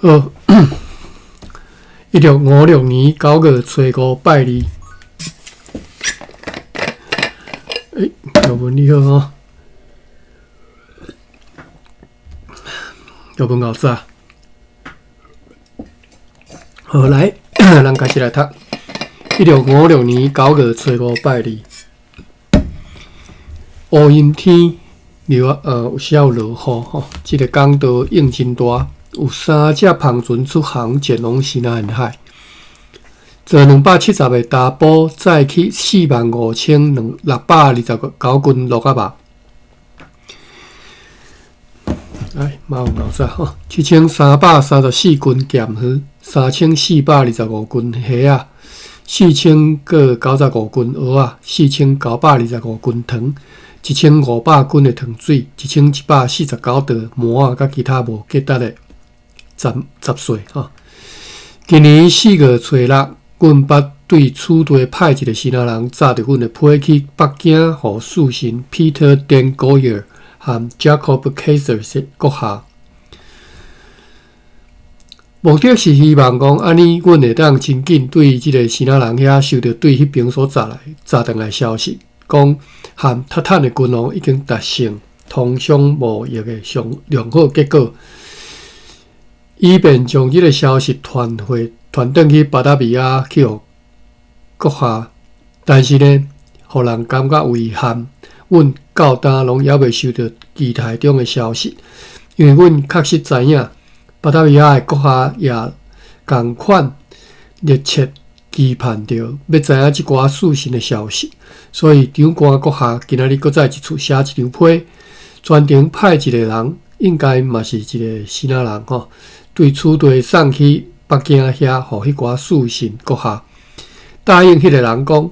好，1656年9月初五拜二。欸，小文你好吼，小文够早。好，來，咱開始來讀。1656年9月初五拜二。烏陰天，有時有落雨吼。這个港道湧真大。有三隻帆船出航前往西南海，坐270个查埔，载去45,629斤鹿仔肉。来，嘛有够早吼，7,334斤咸鱼，3,425斤虾仔，4,095斤蚵仔，4,925斤糖，1,500斤的糖水，1,149袋膜仔，佮其他無價值的雜碎吼。今年4月初六，阮捌對此地派一个支那人，紮著阮的批去北京，予書信 Peter Den Goyer 和 Jacob Kaiser 閣下。目的是希望講，按呢，阮會當真緊對這个支那人遐收著對彼爿所載來載轉來消息，講和塔坦的君王已經達成通商貿易的上良好結果。以便將這个消息傳回傳轉去巴達維亞去予閣下，但是呢，予人感覺遺憾，阮到今攏猶未收著期待中的消息，因為阮確實知影巴達維亞的閣下也仝款熱切期盼著欲知影這寡書信的消息，所以長官閣下今仔日閣再一次寫一張批，專程派一个人，應該嘛是一个支那人吼。對此地送去北京遐，予彼寡書信閣下答應彼个人講，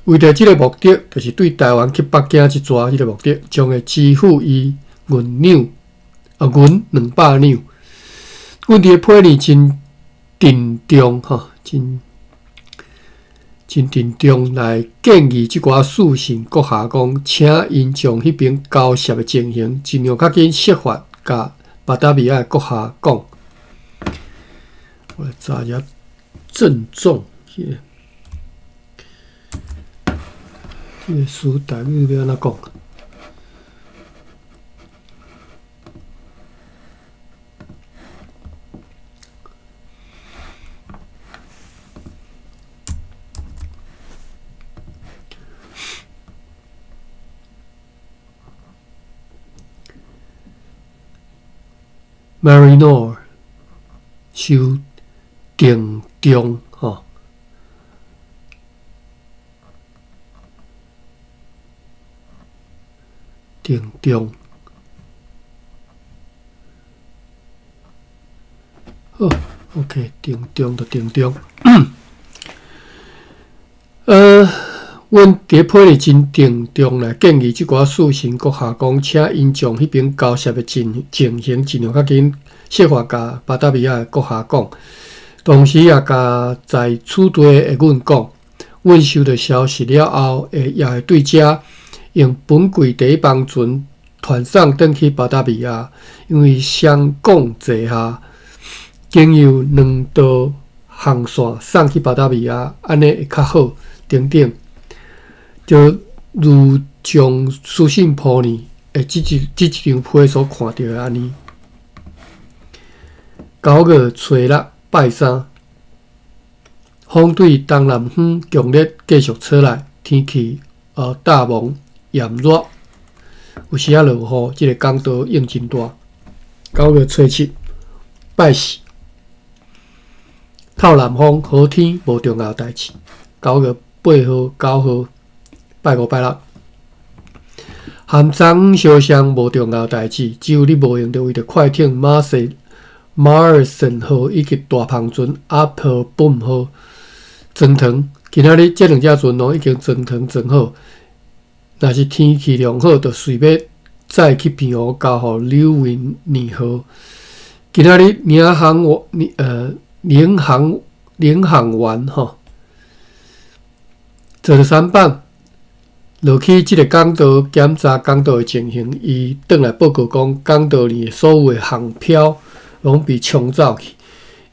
為著這个目的，就是對台灣去北京一逝這个目的，將會支付伊銀兩銀200兩。阮佇个批裡真鄭重吼，真真鄭重來建議這寡書信閣下講，請𪜶將彼爿交涉的情形，盡量較緊設法共巴達維亞閣下講。我來查一下鄭重，這个詞台語欲按怎講？Marinor 收鄭重吼，鄭重，好，OK，鄭重就鄭重。阮佇批裡真鄭重來建議這寡書信閣下講，請𪜶將彼爿交涉的情情形盡量較緊設法共巴達維亞閣下講，同時也共在此地的阮講，阮收著消息了後，會也會對遮用本櫃第一帆船傳送轉去巴達維亞，因為雙港坐下經由兩道航線送去巴達維亞，按呢會較好。等等。就如將書信簿呢，這一張批所看著的按呢。9月初六拜三，風對東南方強烈繼續吹來，天氣罩濛炎熱，有時仔落雨，這个港道湧真大。9月初七拜四，透南風，好天，無重要代誌。9月8號、9號。拜五、拜六，含昨相像無重要代誌，只有你無閒著為著快艇馬賽馬爾森號以及大帆船阿普本號裝糖。今仔日這兩隻船攏已經裝糖裝好，若是天氣良好，就隨欲載去澎湖交予柳維尼號。今仔日領航員領航領航員吼，做著三班。落去這个港道檢查港道的情形，伊轉來報告講，港道裡所有的航標攏被沖走去。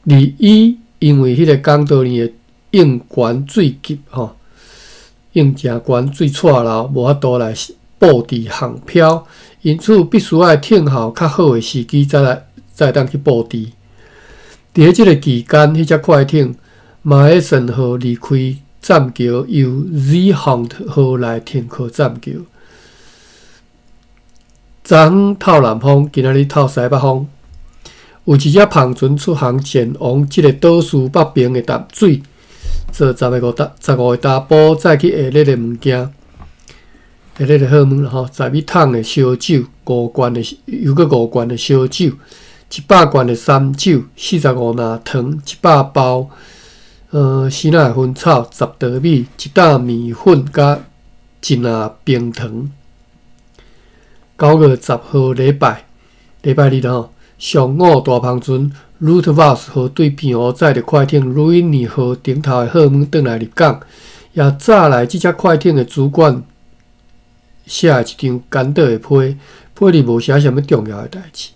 而伊因為彼个港島年的應懸水急吼，應誠懸水掣漏，無法度來布置航標，因此必須愛等候較好的時機，才來才會當去布置。佇咧這个期間，彼隻快艇馬埃森號離開棧橋，由 Zeehond 號來停靠棧橋。昨昏透南風，今仔日透西北風。有一隻帆船出航前往這个島嶼北邊的淡水，做15個查埔載去下熱的物件，下熱的好物啦吼，10米桶的燒酒，五罐的又閣五罐的燒酒，100罐的三酒，45籃糖，100包生仔的薰草，10袋米，1擔麵粉，佮一籃冰糖。9月10號禮拜，禮拜日吼，上午大帆船 Root 號對澎湖載著快艇 Ruini 號頂頭的貨物轉來入港，也早來這隻快艇的主管寫的一張簡短的批，批裡無寫啥物重要的代誌。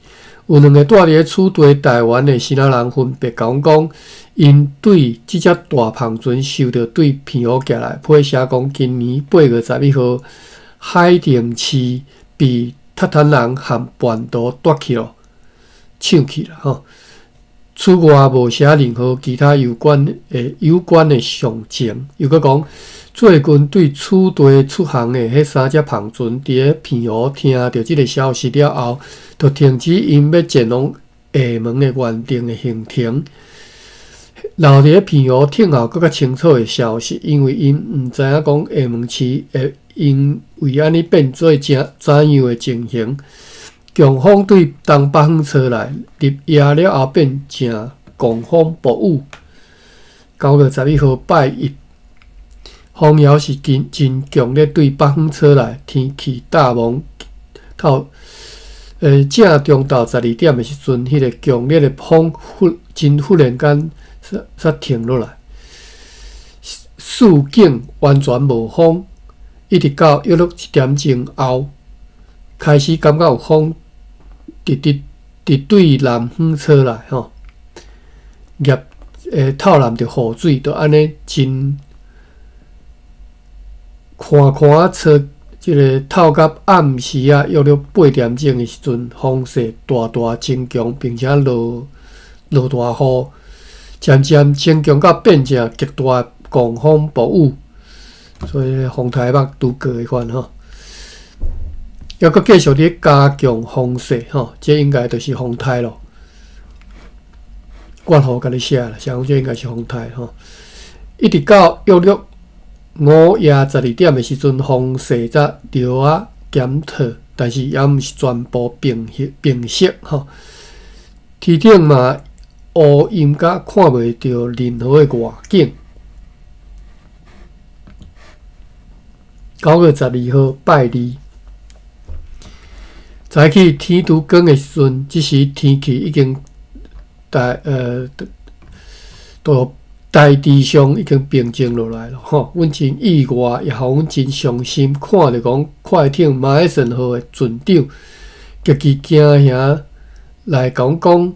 有兩个蹛佇咧此地台灣的支那人分別共阮講，𪜶對這隻大帆船收著對澎湖寄來批寫講，今年8月11號海定市被韃靼人和叛徒奪去囉，搶去啦吼。此外，無寫任何其他有關的詳情。又閣講，最近對此地出航的彼三隻帆船，佇咧澎湖聽著這个消息了後，就停止𪜶欲前往廈門的原定的行程，留佇咧澎湖等候閣較清楚的消息，因為𪜶毋知影講廈門市會因為按呢變做怎樣的情形。強風對東北方吹來，入夜了後變成狂風暴雨。9月11號拜一，風猶是真真強烈對北方吹來，天氣罩蒙透。正中晝12點的時陣，彼个強烈的風忽真忽然間煞停落來，四境完全無風，一直到約莫1點鐘後，開始感覺有風直直直對南方吹來吼，夾透淋著雨水，就按呢真寬寬吹，這个透到暗時仔約莫8點鐘的時陣，風勢大大增強，並且落落大雨，漸漸增強到變成極大的狂風暴雨，所以風颱目拄過彼款吼。猶閣繼續佇加強風勢吼，這應該就是風颱咯。括號共你寫啦，想講這應該是風颱吼。一直到約莫午夜12點的時陣，風勢才著仔減退，但是猶毋是全部平息平息吼。天頂嘛烏陰甲看袂著任何的外景。9月12號拜二，早起天拄光的時陣，這時天氣已經大都大致上已經平靜落來了吼。阮真意外，也予阮真傷心，看著講快艇馬來森號的船長極其驚嚇來共阮講，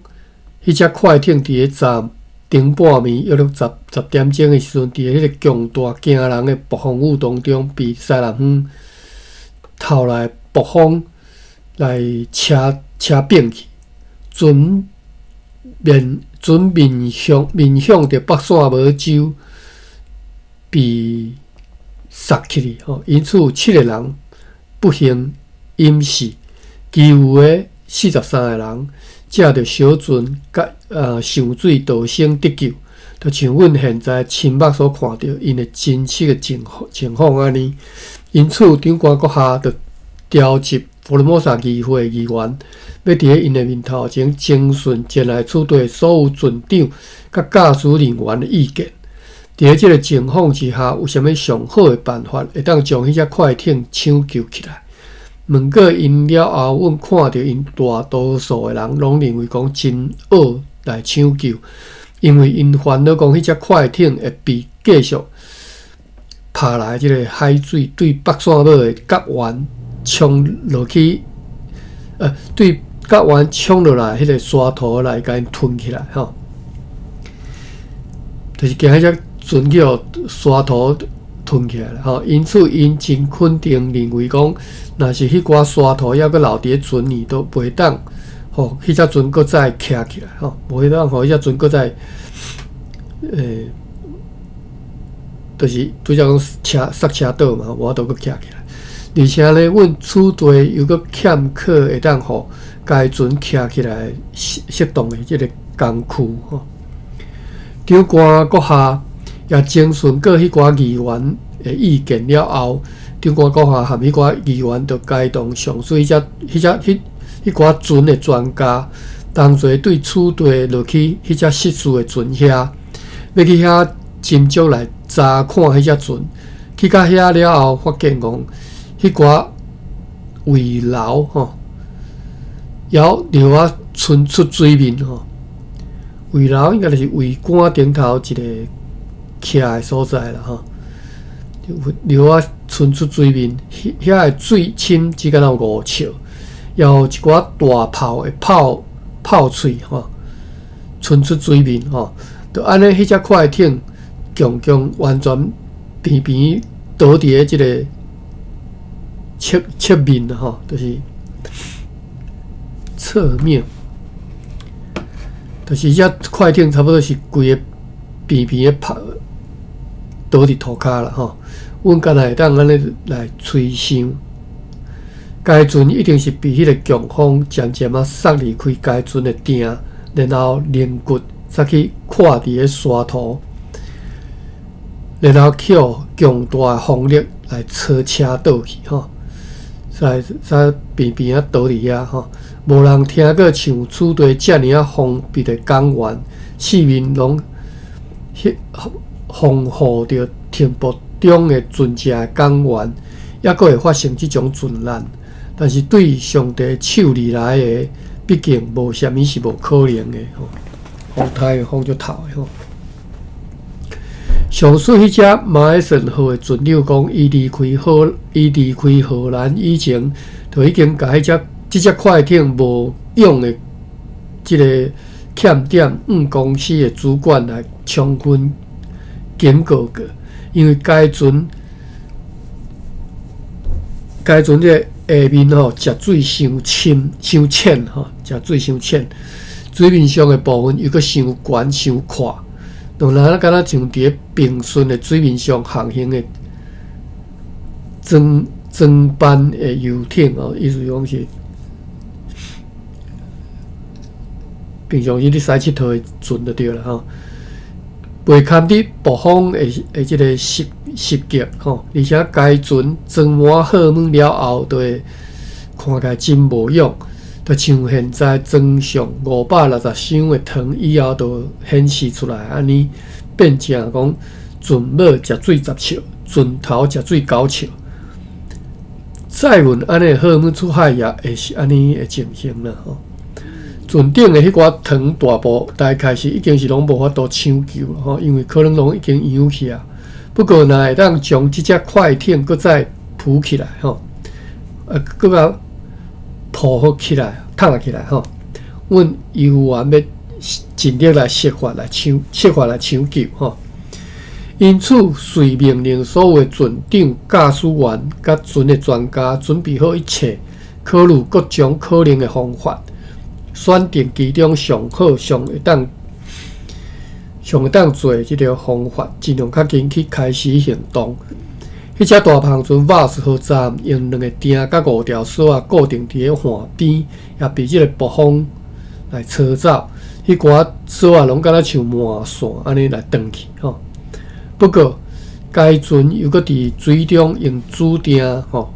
彼隻快艇佇咧昨頂半暝約莫10點鐘的時陣，佇彼个強大驚人的暴風雨當中，被西南方透來暴風來車車扁去，船面向著北線無洲被殺去哩吼，因此有七個人不幸淹死，其餘的43個人藉著小船佮上水逃生得救，就像阮現在親目所看著𪜶的真實的情況按呢。因此，長官閣下就召集福爾摩沙議會議員，欲佇咧𪜶的面頭前徵詢前來此地所有船長佮駕駛人員的意見。佇咧這个情況之下，有啥物上好的辦法會當將彼隻快艇搶救起來？問過𪜶了後，阮看著𪜶大多數的人攏認為講真愛來搶救，因為𪜶煩惱講彼隻快艇會被繼續拍來這个海水對北線尾的角灣衝落去，對甲完衝落來，彼個沙塗來共𪜶吞起來吼，就是驚彼隻船去予沙塗吞起來啦吼。因此，𪜶真肯定認為講，若是彼寡沙塗猶閣留佇咧船裡，都袂當予彼隻船閣再徛起來吼，袂當予彼隻船閣再就是拄才講車剎車倒嘛，無法度閣徛起來。而且咧，阮此地猶閣欠缺會當予該船徛起來適當的這个工具吼。長官閣下也徵詢過彼寡議員的意見了後，長官閣下和彼寡議員就偕同上述彼隻、彼隻、彼彼寡船的專家，同齊對此地落去彼隻失事的船遐，欲去遐斟酌來查看彼隻船。去到遐了後，發現講彼寡圍樓吼，猶著仔伸出水面吼。圍樓應該就是桅杆頂頭一個徛的所在啦吼。著仔伸出水面，遐的水深只敢若有5尺，也有一寡大炮的炮炮喙吼，伸出水面吼。就按呢，彼隻快艇強強完全平平倒佇咧這个側側面吼，就是側面，就是這快艇差不多是規个平平的趴倒佇塗跤啦吼。阮敢若會當按呢來吹想，該船一定是被彼个強風漸漸仔捒離開該船的碇，然後龍骨煞去跨佇咧沙塗，然後去予強大的風力來操車倒去吼，煞煞平平仔倒佇遐吼，無人聽過像此地遮爾仔封閉的港灣，四面攏防護著停泊中的船隻的港灣，猶閣會發生這種船難。但是對上帝手裡來的，畢竟無啥物是無可能的吼。風颱風足透的吼。上述彼隻馬森號的船長講，伊離開荷蘭以前，就已經共這隻快艇無用的這个欠點，向公司的主管來充分警告過，因為該船這个下面吼，食水傷深、傷淺吼，食水傷淺，水面上的部分又閣傷懸、傷闊，就若敢若像佇咧平順的水面上航行的裝帆的遊艇哦，意思講是平常時咧駛𨑨迌的船就對啦吼，袂堪得暴風的這个襲擊吼，而且該船裝滿貨物了後，就會看起來真無用，就像現在裝上560箱的糖以後，就顯示出來按呢變成講船尾食水10尺，船頭食水9尺。載運按呢貨物出海也會是按呢的情形啦吼。船頂的彼寡糖大部大概是已經是攏無法度搶救了吼，因為可能攏已經溶去啊。不過若會當將這隻快艇閣再浮起來吼，閣共抱好起來，托起來吼，阮猶原欲盡力來設法來搶，設法來搶救吼。因此，遂命令所有的船長、駕駛員佮船的專家準備好一切，考慮各種可能的方法，選定其中上好、上會當做的這个方法，盡量較緊去開始行動。彼隻大帆船瓦斯號站用兩个碇佮五條索仔固定佇咧岸邊，也被這个暴風來吹走。彼寡索仔攏敢若像麻線按呢來斷去吼。不過，該船猶閣佇水中用主碇吼，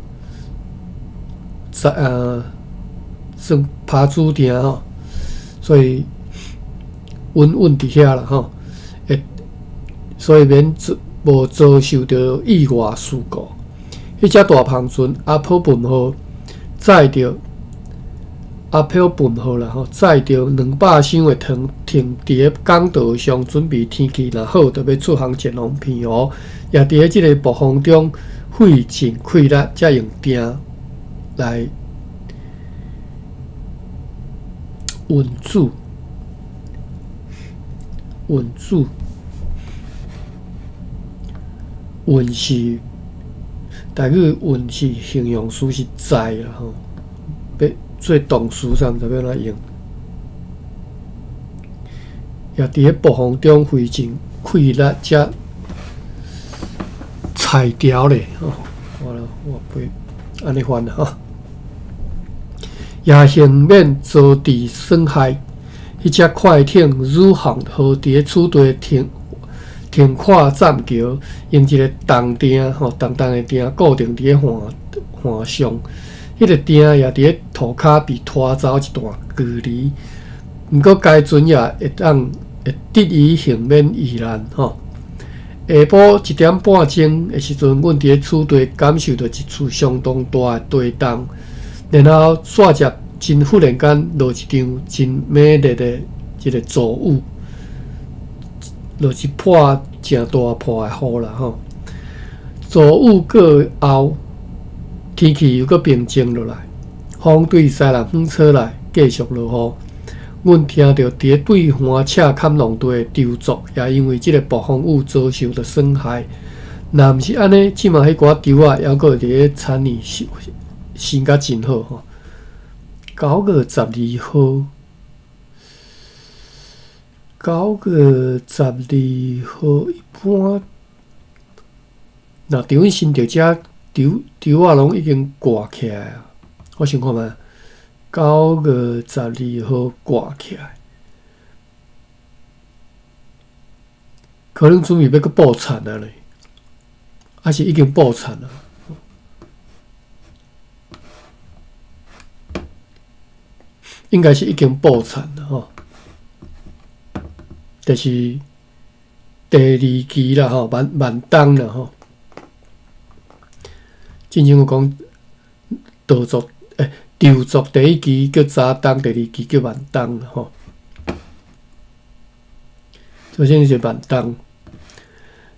在算拍主碇吼，所以穩穩佇遐啦吼，會所以免無遭受著意外事故。彼隻大帆船阿波本號載著阿波本號啦吼，載著200箱的糖停佇咧港道上，準備天氣若好，就欲出航前往澎湖。也佇咧這个暴風中費盡氣力，才用碇來穩住，穩住，穩是，台語穩是形容詞是載啦吼，欲做動詞啥，毋知欲按怎用。也佇咧暴風中費盡氣力才拆掉咧吼，我我袂按呢翻啦吼。也幸免遭致損害。彼隻快艇宇航號佇咧此地停停靠棧橋，用一个重釘吼，重重的釘固定佇咧岸岸上。彼个釘也佇咧塗跤被拖走一段距離。毋過該船也會當會得以幸免遇難吼。下晡一點半鐘的時陣，阮佇咧此地感受著一次相當大的地動，然後煞接真忽然間落一場真猛烈的這个驟雨，落一破誠大破的雨啦吼。驟雨過後，天氣又閣平靜落來，風對西南風吹來，繼續落雨。阮聽著佇咧對岸赤坎農地的稻作，也因為這个暴風雨遭受著損害。若毋是按呢，這馬彼寡稻仔猶閣會佇咧田裡生生甲真好吼。9月12號，九月十二號，一般若佇阮新竹遮，稻稻仔攏已經掛起來啊。我想看覓。九月十二號掛起來，可能準備欲閣布田啊咧，抑是已經布田啊？應該是已經布田啦吼，就是第二期啦吼，慢慢冬啦吼。進前有講稻作，欸，稻作第一期叫早冬，第二期叫晚冬吼。首先是晚冬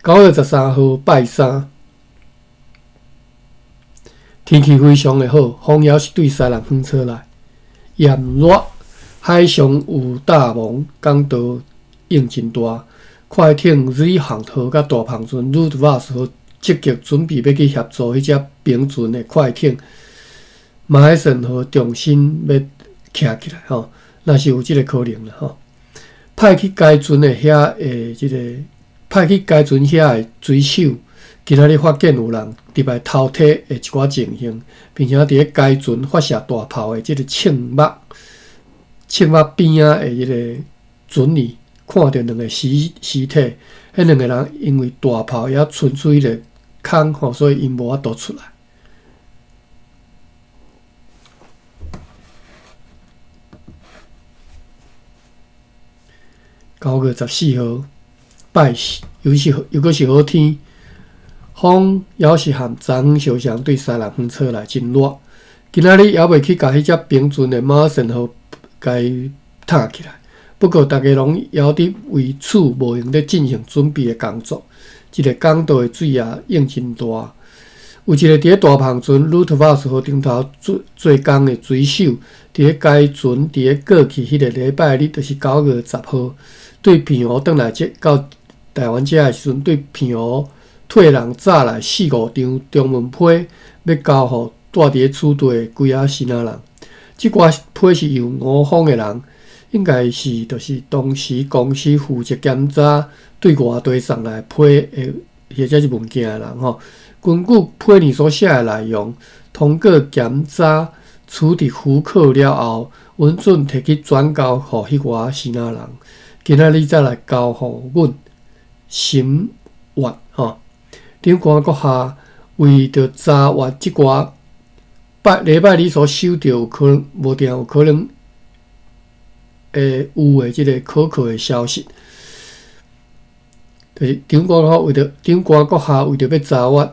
，9月13號拜三，天氣非常的好，風猶是對西南風吹來，炎熱，海上有大霧，港道湧真大，快艇瑞航號佮大帆船魯德瓦斯號積極準備欲去協助彼隻平船的快艇。馬海森號重新欲徛起來吼，若是有這个可能啦吼。派去該船的遐的這个派去該船遐的水手，今仔日發現有人入來偷窺的一寡情形，並且佇咧該船發射大炮的這个銃目銃目邊仔的這个船裡，看著兩个屍屍體，彼兩个人因為大炮猶伸出彼个空吼，所以𪜶無法度出來。9月14號，拜四，又是猶閣是好天，風猶是和昨昏相像，對西南風吹來，真熱。今仔日猶未去共彼隻平船的馬神號共伊敨起來。不過，逐家攏猶佇為此無閒咧進行準備的工作。這个港道的水也湧真大。有一个佇咧大帆船魯特瓦斯號頂頭做做工的水手，佇咧該船佇咧過去彼个禮拜日，就是9月10號，對澎湖轉來這到台灣遮的時陣，對澎湖替人紮來四五張中文批，欲交予住佇咧此地的幾仔支那人。這寡批是由吳方的人，應該是就是當時公司負責檢查對外地送來批的，或者是文件的人吼。根據批裡所寫的內容，通過檢查處置許可了後，允准提去轉交予彼寡支那人。今仔日才來交予阮審閱吼。長官閣下為著查閱這寡拜禮拜二所收著有可能無定有可能會有的這个可靠的消息，就是長官閣為著長官閣下為著欲查閱。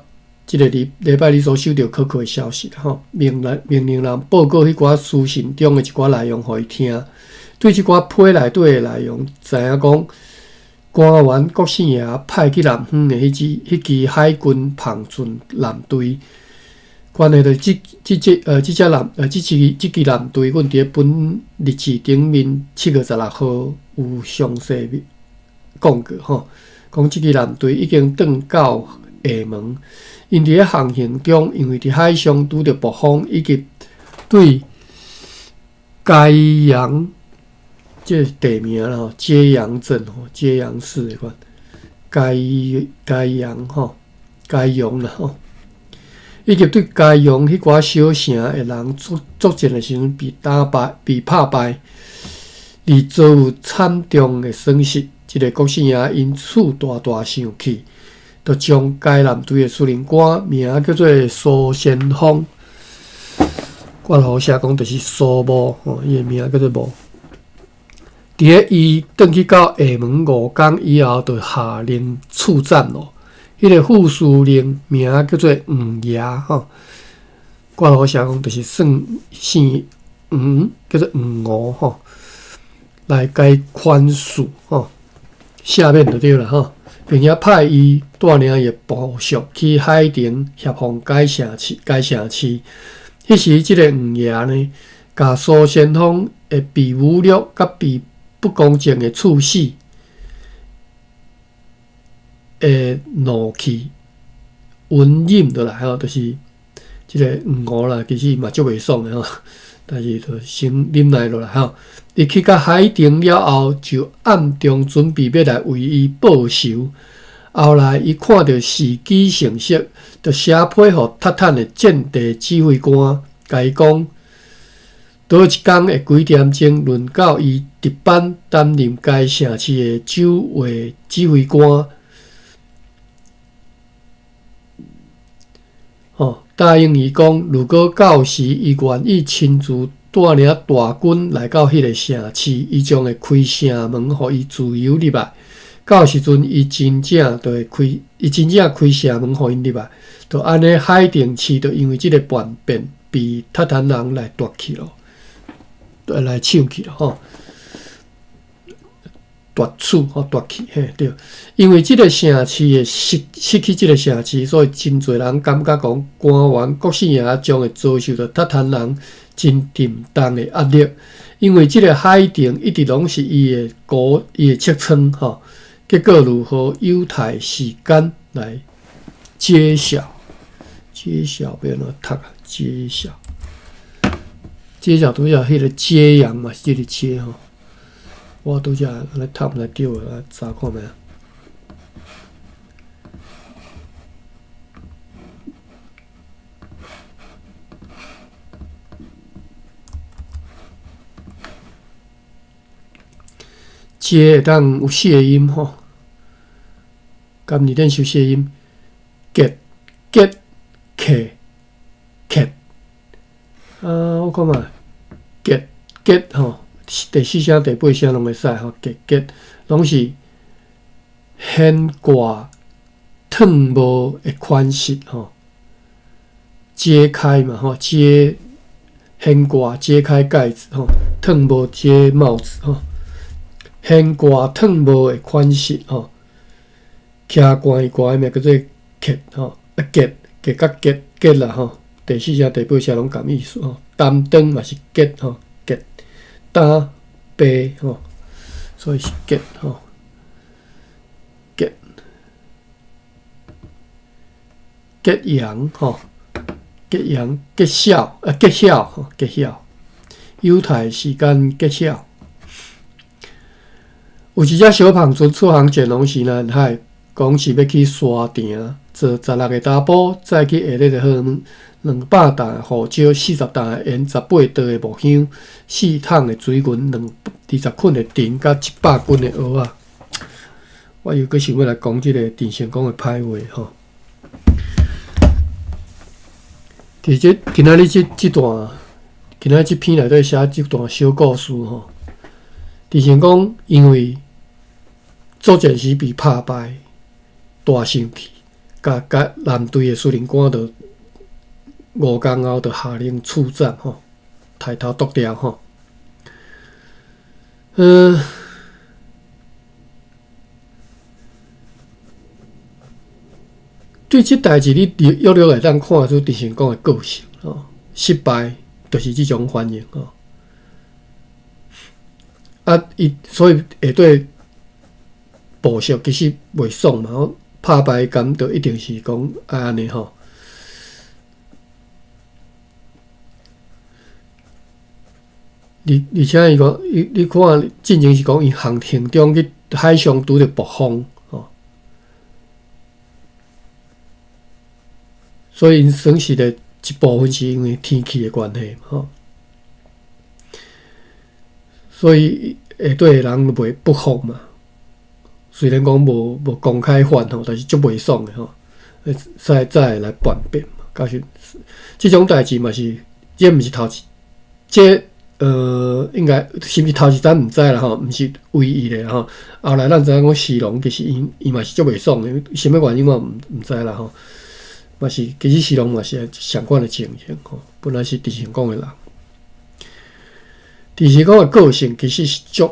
這个禮禮拜二所收著可靠的消息吼，命人命令人報告彼寡書信中的一寡內容予伊聽。對這寡批內底的內容，知影講官員國姓爺派去南方的彼支彼支海軍帆船艦隊，關係著這這這呃這隻艦呃這支這支艦隊，阮佇咧本日誌頂面7月16號有詳細講過吼，講這支艦隊已經轉到廈門，𪜶佇咧航行中，因為佇海上拄著暴風，以及對揭陽這個地名啦吼，揭陽鎮吼，揭陽市的款，揭揭陽吼，揭陽啦吼。以及對揭陽彼寡小城的人作作戰的時陣被打敗、被拍敗，而遭遇慘重的損失。這个國姓爺因此大大生氣，就將該艦隊的司令官名叫做蘇先鋒，括號寫講就是蘇武吼，伊的名叫做武。佇咧伊轉去到廈門5工以後，就下令處斬咯。彼个副司令名叫做黃爺吼，括號寫講就是算姓黃，叫做黃吳吼，來共伊寬恕吼，赦免就對啦吼，並且派伊帶領伊的部屬去海澄協防該城市，該城市。彼時，這个黃爺呢，共蘇先鋒的被侮辱佮被不公正的處死。的怒氣隱忍落來吼，就是這个黃吳啦，其實嘛足袂爽的吼，但是就先忍耐落來吼。伊去到海澄了後，就暗中準備欲來為伊報仇。後來伊看著時機成熟，就寫批予塔坦的戰地指揮官，共伊講，佗一工的幾點鐘，輪到伊值班擔任該城市的守衛指揮官。吼，答應伊講，如果到時伊願意親自帶領大軍來到彼个城市，伊將會開城門予伊自由入來。到時陣，伊真正就會開，伊真正開城門予𪜶入來。就按呢，海澄市就因為這个叛變，被韃靼人來奪去咯，來搶去咯，吼。奪取吼奪去嘿對，因為這个城市的失失去這个城市，所以真濟人感覺講，官員國姓爺將會遭受著韃靼人真沉重的壓力。因為這个海澄一直攏是伊的國伊的側窗吼，結果如何猶太時間來揭曉？揭曉欲按怎讀啊？揭曉，揭曉拄才彼个揭陽嘛是這个揭吼。我拄才按呢讀毋知對無，來查看覓啊？揭會當有四个音吼，敢字典收四个音，揭、结、客、揭。啊，我看覓，揭、结吼。第四聲、第八聲攏會使吼，結結攏是懸掛脫帽的款式吼，揭開嘛吼，揭懸掛揭開蓋子吼，脫帽揭帽子吼，懸掛脫帽的款式吼，徛關掛的名叫做結吼，啊結結佮結結啦吼，第四聲、第八聲攏仝意思吼，擔當嘛是結吼。擔白吼，所以是結吼，結揭陽吼，揭陽揭曉啊，揭曉吼，揭曉，猶太時間揭曉。有一隻小帆船出航前往西南海，講是欲去沙埕，坐16个查埔，載去下熱的荷門。200擔胡椒，40擔的鹽，18桌的木香，4桶的水銀，20捆的藤，佮100斤的蚵仔。我又閣想欲來講這个鄭成功的歹話吼。佇這今仔日這這段，今仔日這篇內底寫這段小故事吼。鄭成功因為作戰時被拍敗，大生氣，共共艦隊的司令官就。5工後，就下令處斬吼，刣頭剁掉吼。嗯，對這代誌，你約略會當看出鄭成功的個性吼，失敗就是這種反應吼。啊，伊所以下底部屬其實袂爽嘛，吼，拍敗感就一定是講愛按呢吼。而而且伊講，伊你看進前是講伊行程中去海上拄著暴風吼，所以𪜶損失的一部分是因為天氣的關係吼，所以下底的人就袂不服嘛。雖然講無無公開反吼，但是足袂爽的吼，才才會來叛變嘛。確實，這種代誌嘛是，這毋是頭一，這應該是毋是頭一咱毋知啦吼，毋是唯一的吼。後來咱知影講時龍其實伊伊嘛是足袂爽的，啥物原因我毋毋知啦吼。嘛是其實時龍嘛是相款的情形吼，本來是鄭成功的人，鄭成功的個性其實是足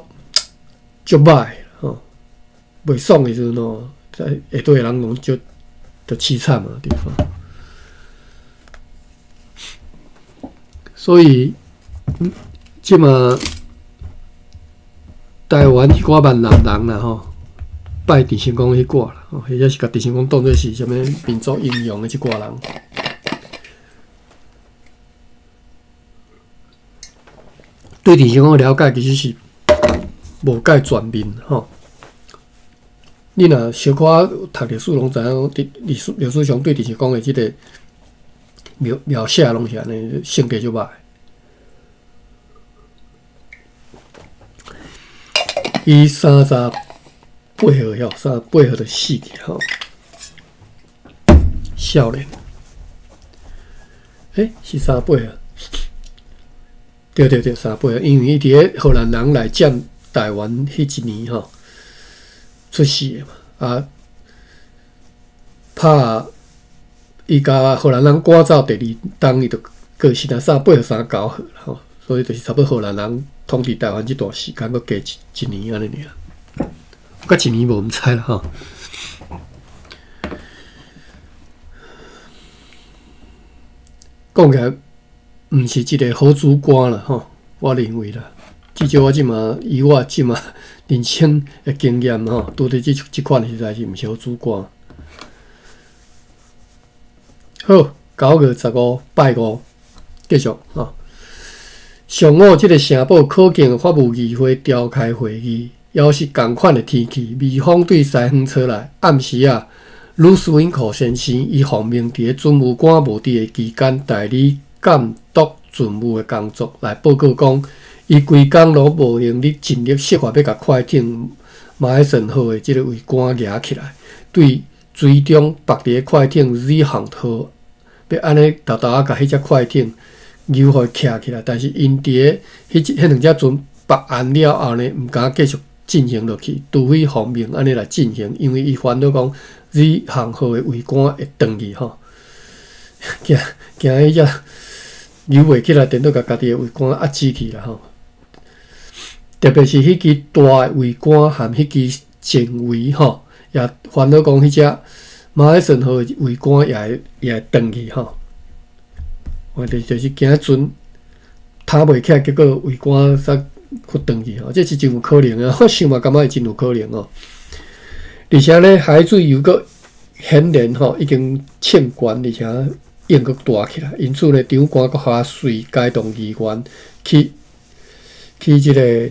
足歹吼，袂爽的時陣吼，下底的人攏足足淒慘嘛對吼。所以，這馬台灣彼寡閩南人啦吼，拜鄭成功彼寡啦，或者是共鄭成功當做是啥物民族英雄的這寡人，對鄭成功的了解其實是無蓋全面吼。你若小可讀歷史，攏知影講，歷史歷史上對鄭成功的這個描描寫攏是按呢，性格足歹。伊38歲吼，三十八歲就死去吼。少年，欸，是三十八歲？對對對，三十八歲，因為伊佇咧荷蘭人來佔台灣彼一年吼出世的嘛，啊，拍伊共荷蘭人趕走第二冬，伊就過身啊，三十八歲三十九歲吼，所以就是差不多荷蘭人統治台灣這段時間，閣加一一年按呢爾，閣一年無毋知啦吼。講起來，毋是一個好主官啦吼，我認為啦，至少我這馬以我這馬人生的經驗吼，拄著這這款實在是毋是好主官。好，9月15拜五，繼續吼。上午，這個城堡可敬的法務議會召開會議，猶是仝款的天氣，微風對西方吹來。暗時仔，魯斯溫克先生伊奉命佇咧准務官無佇的期間代理監督船務的工作，來報告講，伊規工攏無閒咧盡力設法欲共快艇馬海森號的這个桅杆夯起來，對水中縛佇咧快艇 Z 航號，欲按呢沓沓仔共彼隻快艇扭予伊徛起來，但是𪜶佇咧彼彼兩隻船縛岸了後呢，毋敢繼續進行落去，除非奉命按呢來進行，因為伊煩惱講 Z 航號的桅杆會斷去吼，驚驚彼隻扭袂起來，顛倒共家己的桅杆壓死去啦吼。特別是彼支大的桅杆和彼支前桅吼，也煩惱講彼隻馬海森號的桅杆也會也會斷去吼。問題就是驚船拖袂起來，結果桅杆煞去斷去吼，這是真有可能的。我想嘛感覺會真有可能哦。而且呢，海水又閣顯然吼已經衝懸，而且湧閣大起來，因此呢，長官閣予隨該動議員去去這个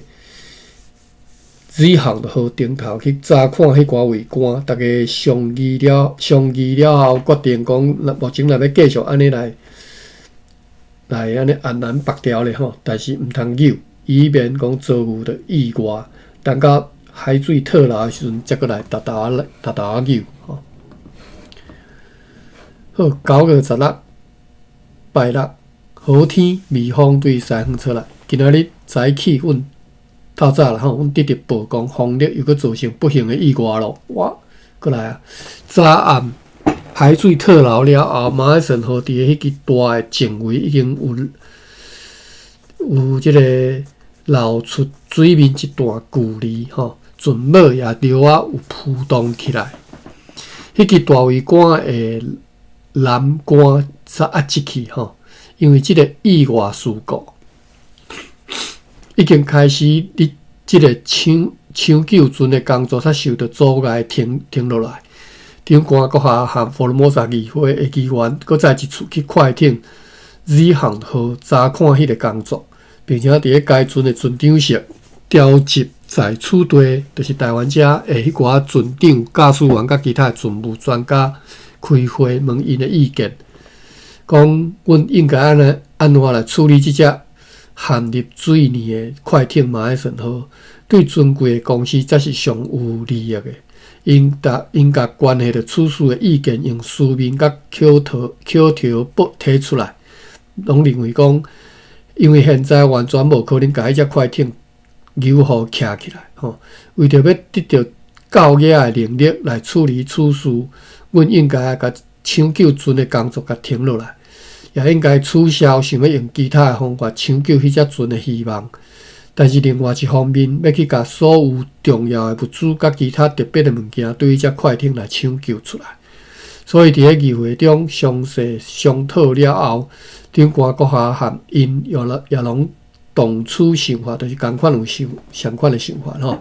Z 航號頂頭去查看彼寡桅杆，逐家商議了，商議了後，決定講，目前若欲繼續按呢來來按呢按難縛牢咧吼，但是毋通扭，以免講遭遇著意外。等到海水退落的時陣，才閣來沓沓仔沓沓仔扭吼。好，9月16拜六，好天，微風對西方吹來。今仔日早起，阮透早啦吼，阮得著報講風力又閣造成不幸的意外咯。哇，閣來啊！昨暗海水退流了後，馬海森號佇彼支大的前桅已經有有這个露出水面一段距離吼，船尾也著仔有浮動起來。彼彼支大桅杆的欄杆煞壓折去吼，因為這个意外事故已經開始，佇這个搶救船的工作煞受著阻礙停落來。長官閣下和福爾摩沙議會的議員，閣再一次去快艇子航號查看彼个工作，並且佇咧該船的船長室調集在此地，就是台灣遮的彼寡船長、駕駛員佮其他的船務專家開會，問𪜶的意見，講阮應該按怎來處理這隻陷入水泥的快艇馬來順號，對尊貴的公司才是上有利益的。𪜶共關係著此事的意見，用書面佮口頭報提出來，攏認為講，因為現在完全無可能共彼隻快艇扭予徛起來，吼，為著欲得著夠額的能力來處理此事，阮應該共搶救船的工作共停落來，也應該取消想欲用其他的方法搶救彼隻船的希望。但是另外一方面，欲去共所有重要的物資佮其他特別的物件，對彼隻快艇來搶救出來。所以佇咧議會中詳細商討了後，長官閣下和𪜶也攏同此想法，就是仝款有想相款的想法吼。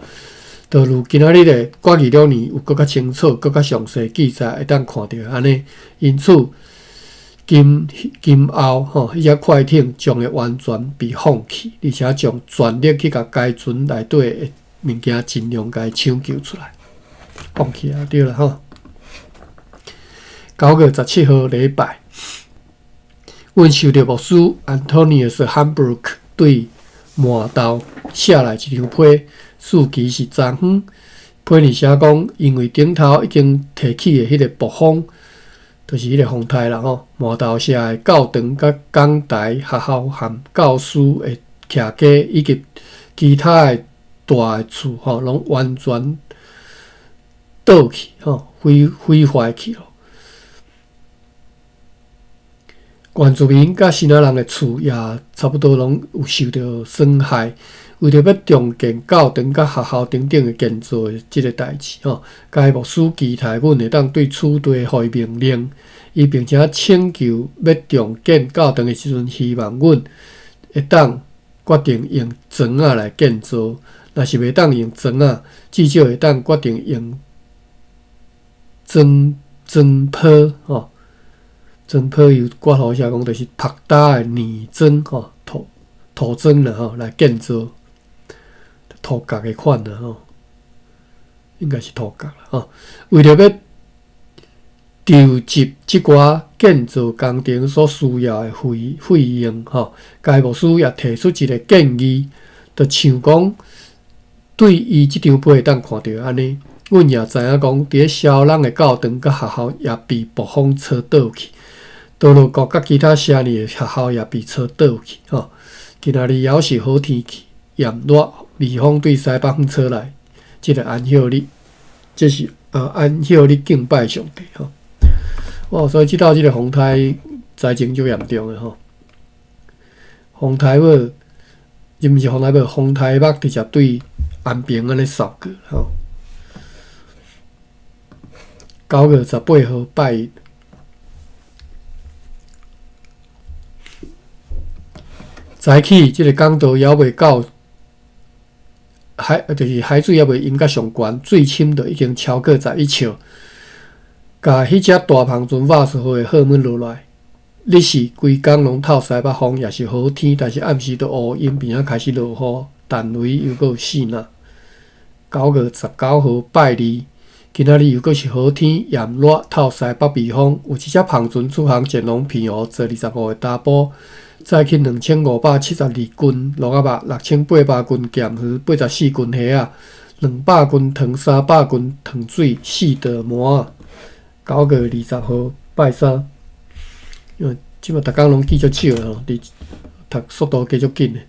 就如今仔日的決議兩年有閣較清楚、閣較詳細記載，會當看著按呢。因此，今後吼，彼隻快艇將會完全被放棄，而且將全力去共該船內底的物件盡量共伊搶救出來。放棄啊，對啦吼。9月17號禮拜，阮收著牧師 Antonius Hambrook 對麻豆寫來一張批，日期是昨昏。批裡寫講，因為頂頭已經提起的彼个暴風，就是彼个風颱啦吼，麻豆社的教堂佮講台學校和教師的徛家以及其他的大的厝吼，攏完全倒去吼，毀壞去咯。原住民佮支那人的厝也差不多攏有受著損害。為著欲重建教堂佮學校等等的建造的這个代誌吼，該牧師期待阮會當對此地予伊命令，伊並且請求欲重建教堂的時陣，希望阮會當決定用磚仔來建造，若是袂當用磚仔，至少會當決定用磚磚坡吼，磚坡有括號寫講，就是曝焦的泥磚吼，土磚啦吼來建造。土角的款啦吼，應該是土角啦吼。為著欲籌集這寡建造工程所需要的費用吼，該牧師也提出一个建議，就像講對伊這張批會當看著按呢，阮也知影講，佇咧蕭朗的教堂佮學校也被暴風吹倒去，多樂國佮其他城裡的學校也被吹倒去吼。今仔日猶是好天氣，炎熱。微風對西北方吹來，這个安息日，這是安息日敬拜上帝吼。哦，所以這道這个風颱災情足嚴重的吼。風颱尾，這毋是風颱尾，風颱目直接對安平按呢掃過吼。9月18號拜一，早起這个講道猶未到。海就是海水猶未淹甲上懸，水深就已經超過11尺，共彼隻大帆船瓦斯號的號門落來。日是規工攏透西北風，也是好天，但是暗時就烏陰，並仔開始落雨，陳雷又閣有四若。9月19號拜二，今仔日又閣是好天，炎熱，透西北微風，有一隻帆船出航前往澎湖，坐25个查埔。載去2572斤蘆仔肉，6800斤鹹魚，84斤蝦仔，200斤糖，300斤糖水，四袋麻仔。9月20號拜三，因為這馬逐工攏記足少的吼，佇讀速度加足緊的。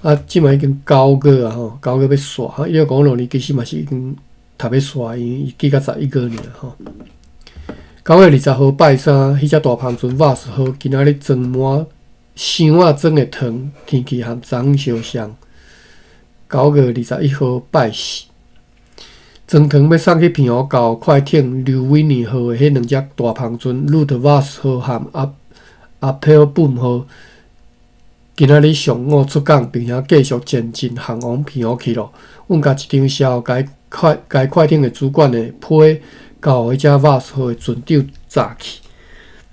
啊，這馬已經九月啊吼，九月欲煞，1906年其實嘛是已經讀欲煞，因為伊記到11月爾吼。9月20號拜三，彼隻大帆船瓦斯號今仔日裝滿箱仔裝的糖，天氣和昨昏相像。9月21號拜四，裝糖欲送去澎湖到快艇劉維尼號的彼兩隻大帆船魯特瓦斯號和阿佩爾本號，今仔日上午出港，並且繼續前進航往澎湖去囉。阮共一張寫予該快艇的主管的批，交予彼隻瓦斯號的船長紮去。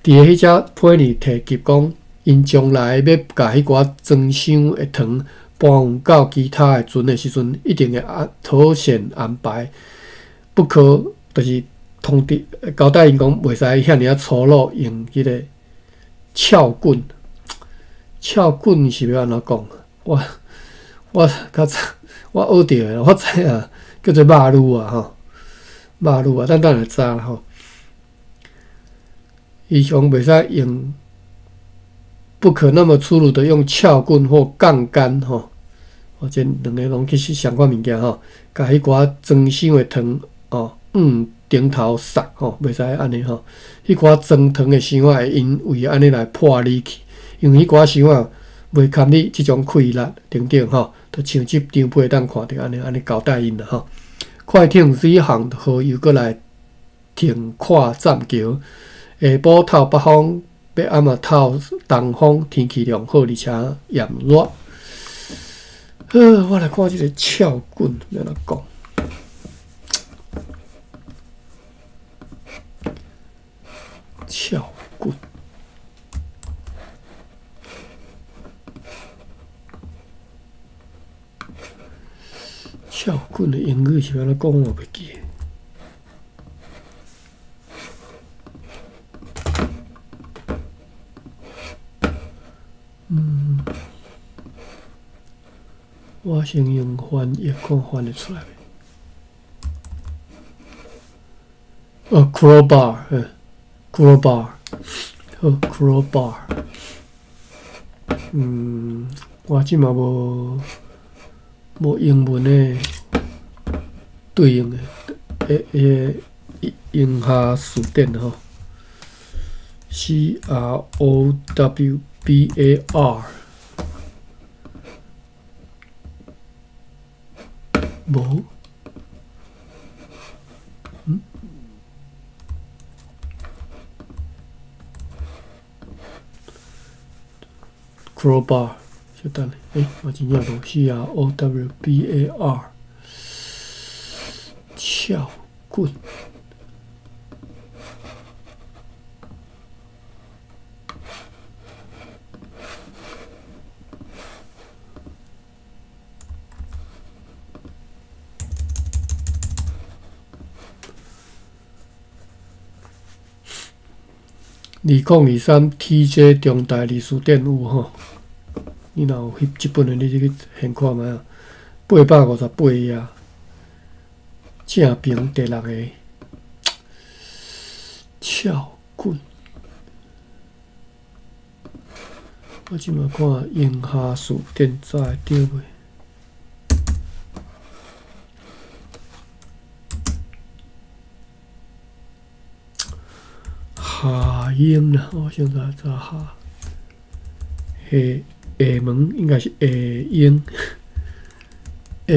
佇彼隻批裡提及講，𪜶將來欲共彼寡裝箱的糖搬運到其他的船的時陣，一定會妥善安排，不可就是通知交代𪜶講，袂使遐爾仔粗魯用彼个撬棍。撬棍是欲按怎講？我較早我學著的，我知影叫做肉擼啊吼，肉擼啊，等等就知啦吼。伊講袂使用，不可那麼粗魯的用撬棍或槓桿吼，哦，這兩个攏其實相款物件吼，共彼寡裝箱的糖哦，往頂頭撒吼，袂使按呢吼。彼寡裝糖的箱仔會因為按呢來破離去，因為彼寡箱仔袂堪你這種氣力等等吼，就像這張批當看著按呢按呢交代𪜶啦吼。快艇水航號又閣來停靠棧橋，下晡透北風，欲暗仔透東風，天氣良好而且炎熱。好，我來看這个撬棍欲按怎講。撬棍，撬棍的英語是欲按怎講？我袂記。我先用翻譯看翻會出來未？哦，crowbar，crowbar，好，crowbar。我這嘛無英文的對應的，英下詞典吼，CROWBAR，無，crowbar，小等下，我真正無 CROWBAR，撬棍。2023 TJ 中大歷史典有吼，你若有翕這本的，你就去現看覓啊。858頁，正平第六個撬棍。我這馬看英下詞典查會著未？下英啦，我先查查下。下下門應該是下英，下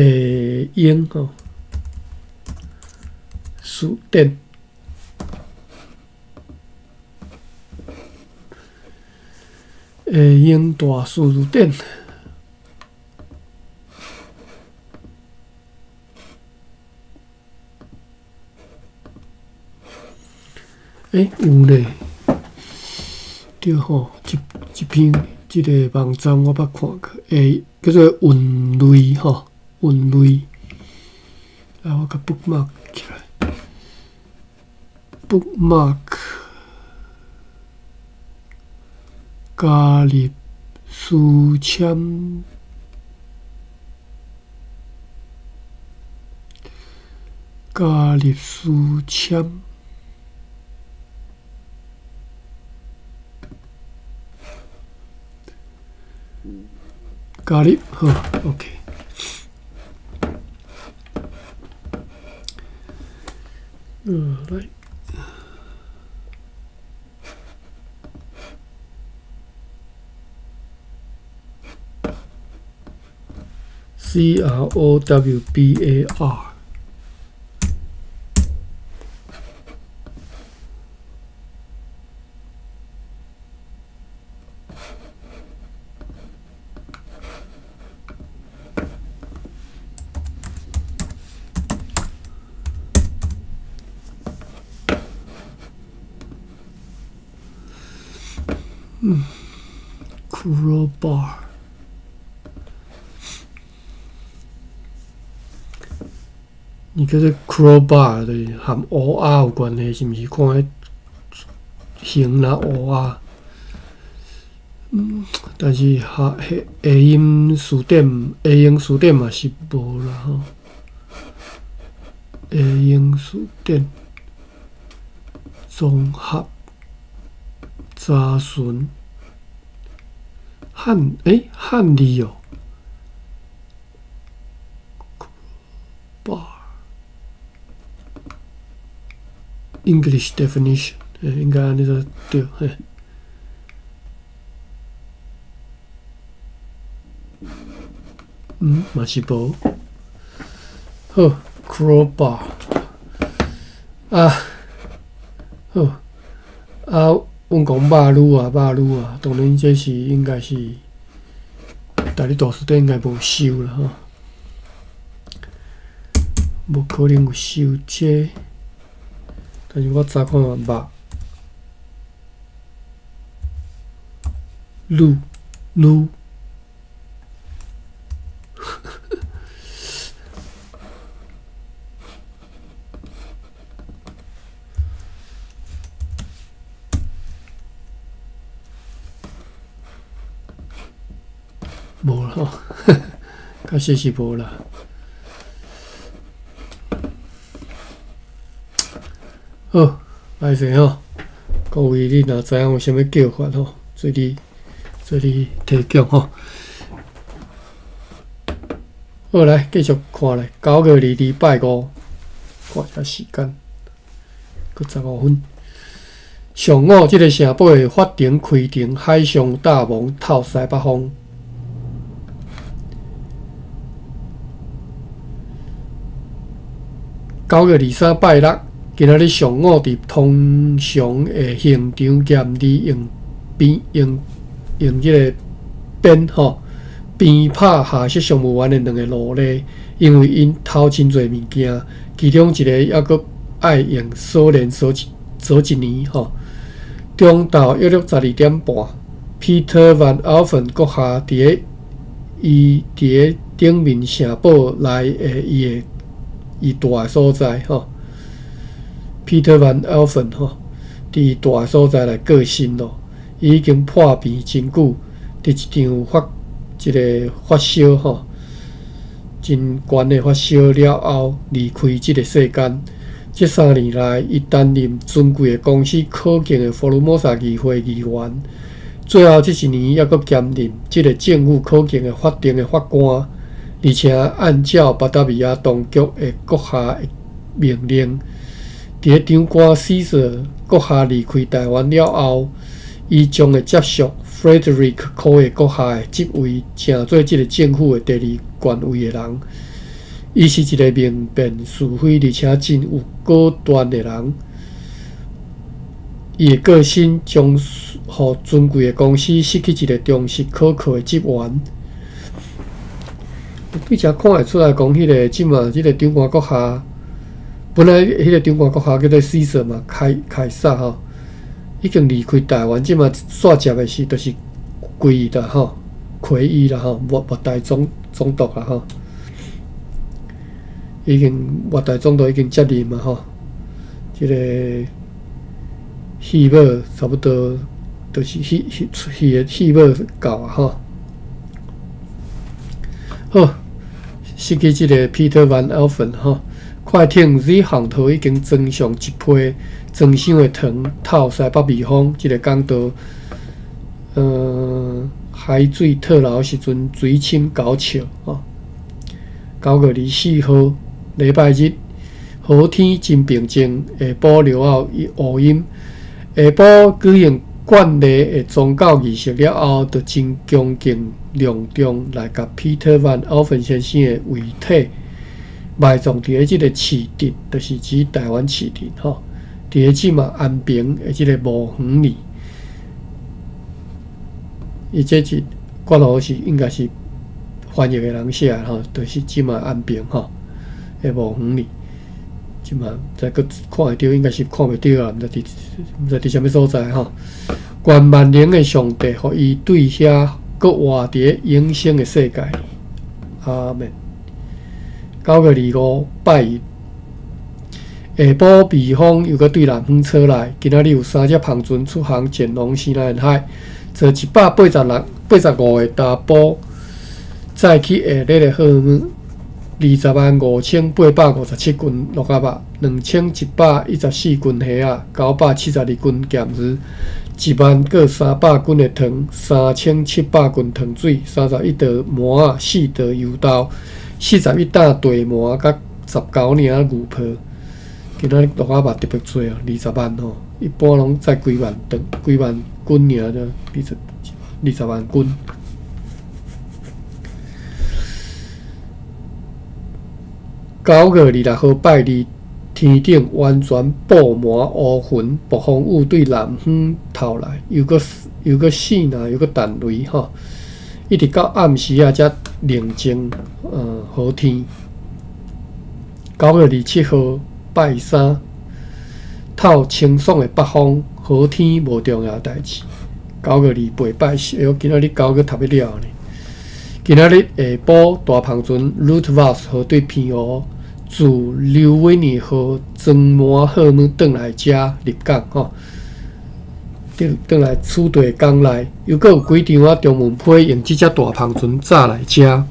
英吼。詞典，下英大詞典。有呢，對吼，這篇這个網站我捌看過，叫做韻類吼，韻類。來，我共 bookmark 起來，bookmark 加入書籤，加入書籤。加入好，OK。來。CROWBAR。Crowbar，你叫做 crowbar 就是含烏鴉有關係，是毋是？看彼形若烏鴉。但是下下英詞典，下英詞典嘛是無啦吼。下英詞典綜合查詢漢漢字哦。English definition，應該按呢就對嘿。嘛是無。好，crowbar 啊，好啊，阮講肉女啊，肉女啊，當然這是應該是台語大辭典應該無收啦吼，無可能有收這個，但是我查看覓女女。無啦吼，確實是無啦。好，歹勢吼，各位你若知影有啥物叫法吼，做你做你提供吼。好，來繼續看咧，9月2日拜五，看一下時間，閣15分。上午，這个城堡的法庭開庭，海上大王透西北風。9月23拜六，今仔日上午佇通常的刑場嚴厲用鞭用用這个鞭吼鞭拍下屬商務員的兩个奴隸，因為𪜶偷真濟物件，其中一个猶閣愛用鎖鏈鎖一鎖一年吼。中晝約略12點半，Peter Van Alphen 閣下佇咧伊佇咧頂面城堡內的伊的伊蹛的所在吼，Peter Van Alphen 吼，佇伊蹛的所在來過身咯。伊已經破病真久，佇一場發一个發燒吼，真懸的發燒了後離開這个世間。這3年來，伊擔任尊貴的公司可敬的福爾摩沙議會議員，最後這一年猶閣兼任這个政府可敬的法庭的法官。而且按照巴達維亞當局的閣下的命令，佇咧長官 Caesar 閣下離開台灣了後，伊將會接續 Frederick 柯的閣下的職位，成做這个政府的第二權位的人。伊是一个明辨是非，而且真有果斷的人。伊的過身將予尊貴的公司失去一个忠實可靠的職員。對遮看會出來講，彼个這馬這个長官閣下，本來彼个長官閣下叫做 Caesar 嘛，凱凱撒吼，已經離開台灣，這馬煞接的是就是歸伊啦吼，魁伊啦吼，末末代總總督啦吼，已經末代總督已經接任嘛吼，這个戲碼差不多，就是戲戲戲的戲碼到啊吼。好，失去這个 Peter Van Alphen 吼，快艇 Z 航頭已經裝上一批裝箱的糖透西北避風，這个講到，海水退流時陣水深九尺吼。9月24號禮拜日，好天真平靜，下晡了後烏陰，下晡舉行慣例的宗教儀式了後，就真恭敬隆重來共 Peter Van Alphen 先生的遺體埋葬佇咧這个市鎮，就是指台灣市鎮吼。佇咧這馬安平的這个墓園裡，伊這是括弧是應該是翻譯的人寫的吼，就是這馬安平吼的墓園裡。這馬毋知閣看會著，應該是看袂著啊，毋知佇啥物所在吼。願萬能的上帝，予伊對遐閣活佇永生的世界。阿門。9月25拜一，下晡微風又閣對南方吹來。今仔日有三隻帆船出航前往西南海，坐186、85個查埔，載去下熱的貨物，205,857斤鹿仔肉，2,114斤蝦仔，972斤鹹魚，10,300斤的糖，3,700斤糖水，31袋麻仔，4袋油豆，41擔茶麻，佮19領牛皮。今仔日鹿仔肉特別濟哦，20萬吼，一般攏載幾萬噸、幾萬斤爾，就20萬斤。9月26號拜二，天頂完全布滿烏雲，暴風雨對南方透來，又閣爍爁，又閣彈雷吼，一直到暗時仔才寧靜，好天。9月27號拜三，透清爽的北風，好天無重要代誌。9月28拜四，哎喲，今仔日九閣讀欲了呢。今仔日下晡，大帆船 Root Vos 號對澎湖自劉維尼號裝滿貨物轉來遮入港吼，轉來此地港內，又閣有幾張仔中文批用這隻大帆船載來遮，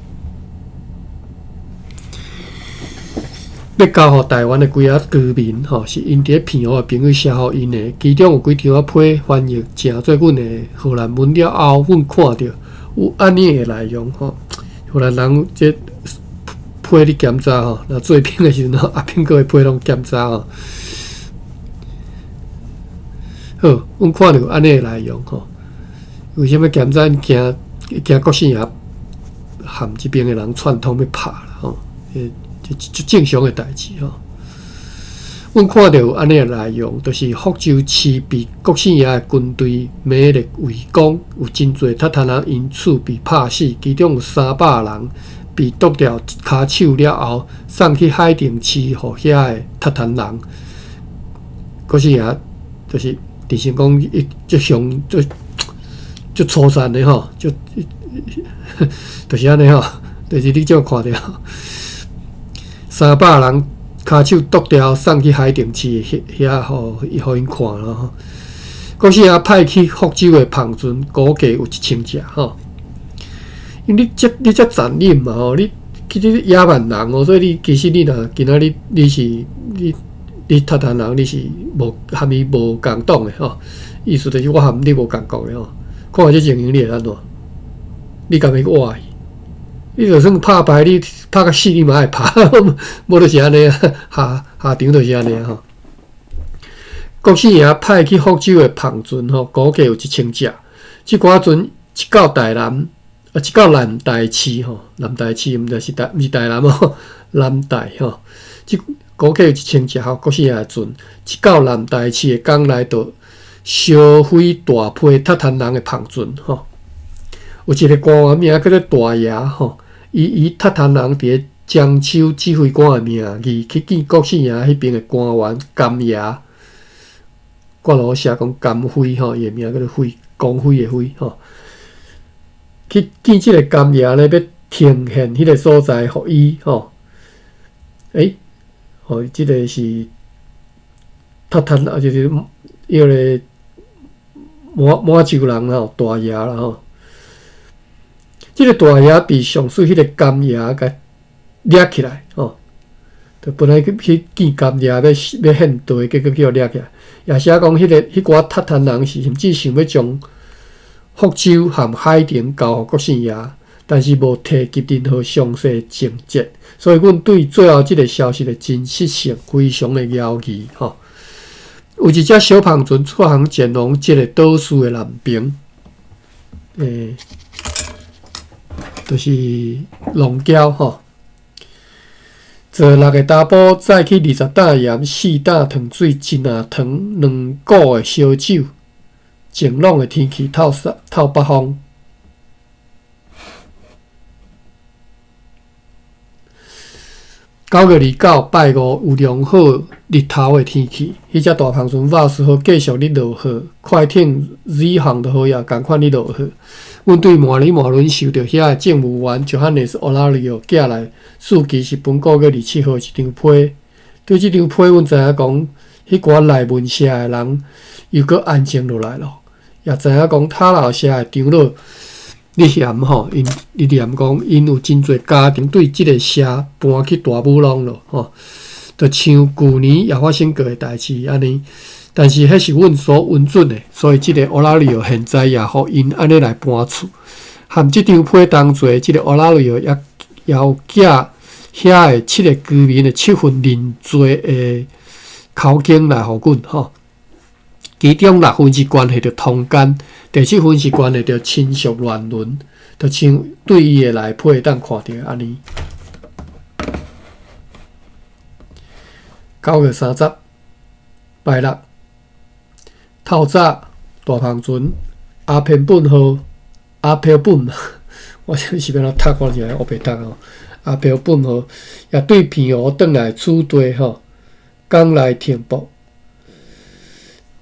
欲交予台灣的幾仔居民吼，是𪜶佇咧澎湖的朋友寫予𪜶的，其中有幾張仔批翻譯成做阮的荷蘭文了後，阮看著有按呢的內容吼，荷蘭人這批咧檢查吼，若做兵的時陣吼，阿兵哥的批攏檢查吼。好，阮看著有按呢的內容吼，為啥物檢查？𪜶驚驚國姓爺和這邊的人串通欲拍啦吼，這足正常的代誌吼。阮看著有按呢的內容，就是福州市被國姓爺的軍隊猛烈圍攻，有真濟韃靼人因此被拍死，其中有300人被剁掉跤手了後，送去海澄市予遐的韃靼人。國姓爺就是直成講伊足凶足足粗殘的吼，足就是按呢吼，就是你這看著300人跤手剁掉，送去海澄市遐遐，予𪜶看咯吼。國姓爺派去福州的帆船，估計有1000隻吼。因為你這殘忍嘛吼，你其實野蠻人哦，所以你其實你若今仔日你是你韃靼人，你是無含伊無共黨的吼。意思就是我含你無仝國的吼。看這情形你會按怎？你敢欲活去？你就算拍敗，你拍甲死，你嘛愛拍，無就是按呢啊，下下場就是按呢吼。國姓爺派去福州的帆船吼，估計有1000隻。這寡船一到台南，啊，一到南台市吼，南台市毋知是台，毋是台南哦，南台吼。這估計有1000隻吼，國姓爺的船一到南台市的港內，就燒毀大批韃靼人的帆船吼。有一個官員名叫做大爺吼，伊以韃靼人佇咧漳州指揮官的名義去見國姓爺彼邊的官員甘爺，括號寫講甘輝吼，伊的名叫做輝，光輝的輝吼。去見這個甘爺咧，欲呈現彼個所在予伊吼。欸，吼，這個是韃靼啊，就是彼個滿洲人吼，大爺啦吼。這個大爺被上述彼個甘爺共掠起來吼，就本來去見甘爺欲獻地，結果去予掠起來。也寫講彼個彼寡韃靼人是甚至想欲將福州和海澄交予國姓爺，但是無提及任何詳細情節，所以阮對最後這個消息的真實性非常的猶疑吼。有一隻小帆船出航前往這個島嶼的南邊，就是龍礁吼，坐6個查埔載去20擔鹽、4擔糖水、一籃糖、2股的燒酒。晴朗的天氣，透透北風。9月29拜五有良好日頭的天氣，彼隻大帆船瓦斯號繼續咧落雨，快艇 Z 航的號也仝款咧落雨。阮對馬里馬倫受著遐的政務員 Johannes Olario 寄來，四期是本個月27號一張批。對這張批，阮知影講，彼寡內文社的人又閣安靜落來咯，也知影講塔老社的長老咧嫌吼，𪜶咧念講，𪜶有真濟家庭對這个社搬去大武隆咯吼，就像舊年也發生過的代誌按呢。但是彼是阮所允准的，所以這个 Olario 現在也予𪜶按呢來搬厝。含這張批同齊，這个 Olario 也也有寄遐的七个居民的七份認罪的口供來予阮吼。其中六份是關係著通姦，第七份是關係著親屬亂倫，就像對伊的內批會當看著按呢。9月30，拜六，透早大帆船阿偏本號阿飄本，我這是欲按怎讀？我是烏白讀哦。阿飄本號也對澎湖轉來此地吼，港來停泊。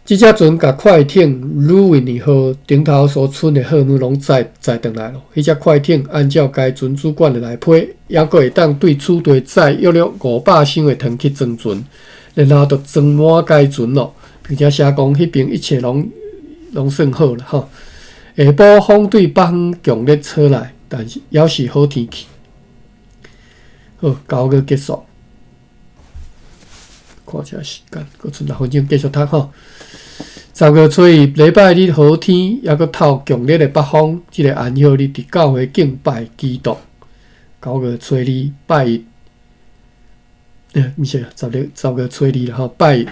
這隻船共快艇魯維尼號頂頭所賰的貨物攏載載轉來咯。彼隻快艇按照該船主管的內批，猶閣會當對此地載約略500箱的糖去裝船，然後就裝滿該船咯，並且寫講彼邊一切攏攏算好啦吼。下晡風對北方強烈吹來，但是猶是好天氣。好，9月結束。看一下時間，閣賰6分鐘繼續讀吼。10月初一，禮拜日好天，猶閣透強烈的北風。這个安息日佇教會敬拜基督。9月初二拜一，毋是10月初二啦吼，拜一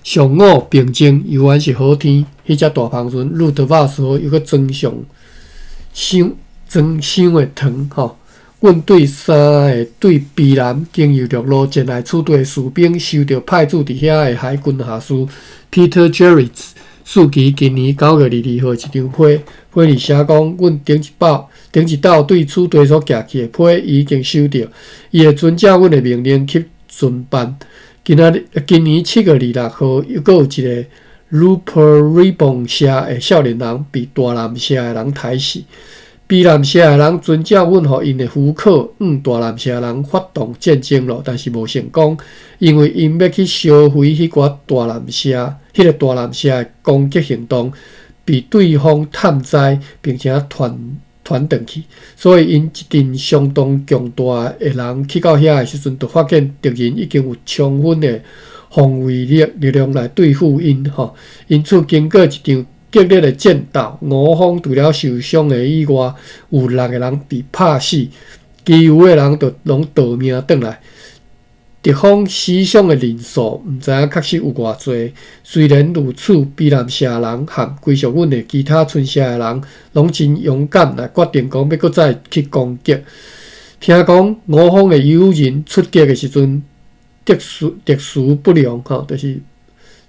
上午平靜，猶原是好天。彼隻大帆船路德瓦斯號又閣裝上箱裝箱的糖吼。阮對三个對卑南經由陸路前來此地的士兵，收著派駐佇遐的海軍下士 Peter Jervis 四期今年9月22號一張批，批裡寫講，阮頂一擺頂一道對此地所寄去的批，伊已經收著，伊會遵照阮的命令去遵辦。今仔日今年7月26號，又閣有一个 Rupert Ribbon 社的少年人被大南社的人刣死。卑南社的人遵照阮予𪜶的許可，向大南社的人發動戰爭咯，但是無成功，因為𪜶欲去燒毀彼寡大南社，彼个大南社的攻擊行動被對方探知，並且傳傳轉去，所以𪜶一陣相當強大的人去到遐的時陣，就發現敵人已經有充分的防衛力力量來對付𪜶吼，因此經過一場激烈的戰鬥，五方除了受傷的以外，有六个人被拍死，其餘的人就攏逃命轉來。敵方死傷的人數，毋知影確實有偌濟。雖然如此，卑南社人和歸屬阮的其他村社的人，攏真勇敢來決定講欲閣再去攻擊。聽講五方的友人出擊的時陣，秩序秩序不良，吼，就是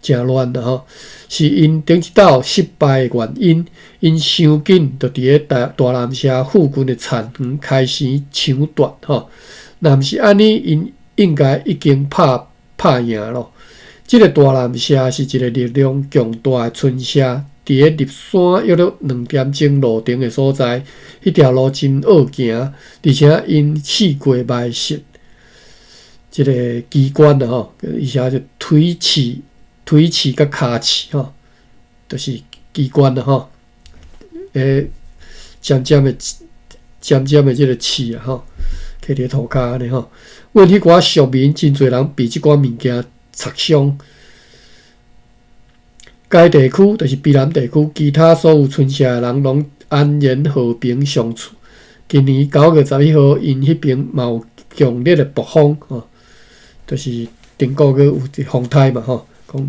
誠亂啦吼，是𪜶頂一道失敗的原因。𪜶傷緊就佇咧大大南社附近的田園開始搶奪吼。若毋是按呢，𪜶應該已經拍拍贏咯。這个大南社是一个力量強大的村社，佇咧入山約略2點鐘路程的所在。彼條路真惡行，而且𪜶試過埋設這个機關啦吼，伊寫就腿刺、腿刺佮跤刺吼，就是機關啦吼，尖尖的、尖尖的這个刺啊吼，徛佇塗跤按呢吼。阮彼寡屬民真濟人被這寡物件插傷。該地區就是卑南地區，其他所有村社的人攏安然和平相處。今年9月11號，𪜶彼邊嘛有強烈的暴風吼，就是頂個月有一風颱嘛吼，講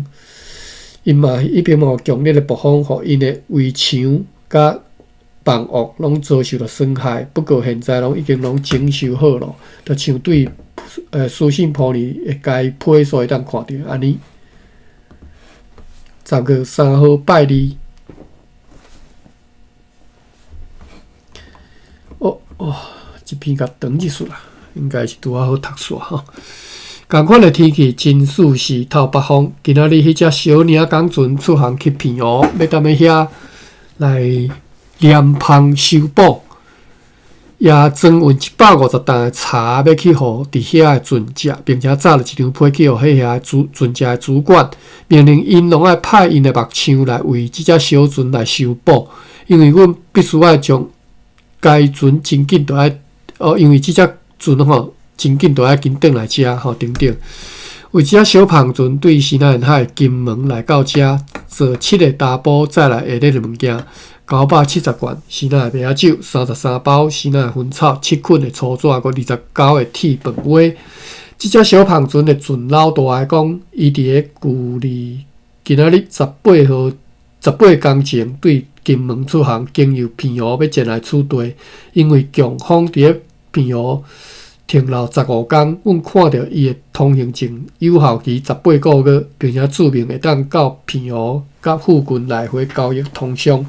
𪜶嘛彼邊嘛有強烈的暴風，予𪜶的圍牆佮房屋攏遭受著損害。不過現在攏已經攏整修好咯，就像對書信簿裡的該批所會當看著按呢。10月3號拜二，哦哦，這篇較長一絲啦，應該是拄仔好讀煞吼。仝款的天氣真似是透北風。今仔日彼隻小領港船出航去澎湖，欲踮咧遐來蓮芳修補，也裝運150擔的茶欲去予佇遐的船隻，並且紮了一張批去予彼遐主船隻的主管，命令𪜶攏愛派𪜶的木匠來為這隻小船來修補，因為阮必須愛將該船真緊著愛哦，因為這隻船吼真緊著愛緊轉來遮吼等等。為這隻小帆船對西南海金門來到遮，坐七个查埔載來下咧的物件，970罐西南的麥仔酒，33包西南的薰草，7捆的粗紙，閣29个鐵飯鍋。這隻小帆船的船老大講，伊佇咧舊年今仔日18號18工前對金門出航，經由澎湖欲前來此地，因為強風佇咧澎湖停留15工，阮看著伊的通行證有效期18個月，並且註明會當到澎湖佮附近來回交易通商。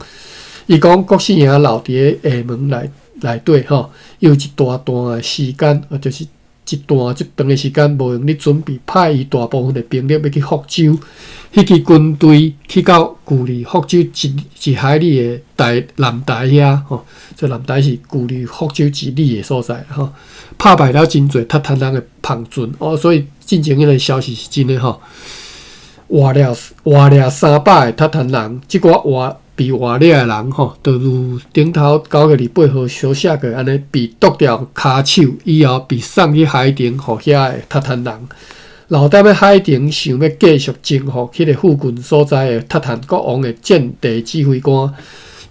伊講郭姓爺留佇咧廈門內內底吼，有一大段的時間，就是一段足長的時間，無閒咧準備派伊大部分的兵力欲去福州。彼支軍隊去到距離福州一海里的台南台遐吼，這南台是距離福州一里的所在吼，拍敗了真濟韃靼人的帆船哦，所以進前彼个消息是真的吼，活掠活掠300个韃靼人，這寡活被活掠的人吼，就如頂頭9月28號所寫過按呢，被剁掉跤手以後，被送去海澄予遐的韃靼人。留踮咧海澄，想欲繼續征服彼个附近所在的韃靼國王的戰地指揮官，